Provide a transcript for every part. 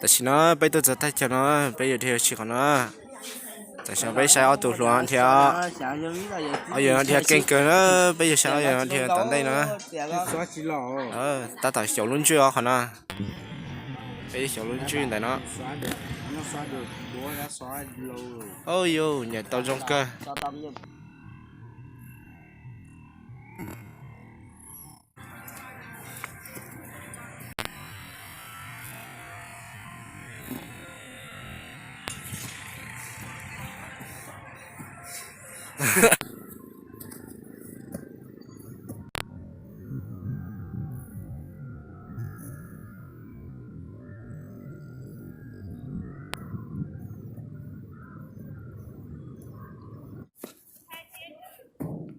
Tam sim no peb tuaj txog thaj chaw no, peb yuav dhia ua si qhov no. Tam sim no peb saib ob tug hluas no dhia, ob yawg no dhia keej kawg na, peb yuav saib ob yawg no dhia tom ntej no. Tab tom xyaum lub ntsej os qhov no. Peb xyaum lub ntsej ntawm no. Au yus, nyiam tau zoo kawg.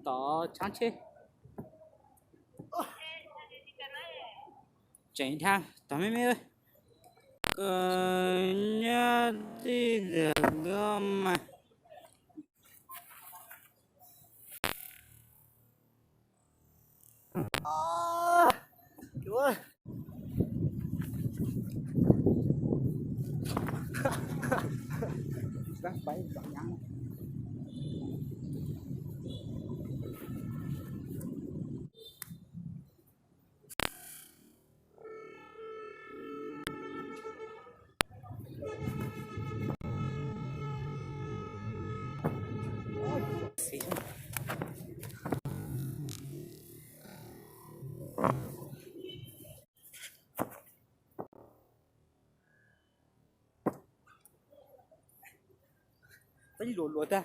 Tod tshab tsheb. Tseem dhia tod me me. Koj nyob tij tiag koj mas. Peb luas luas tag.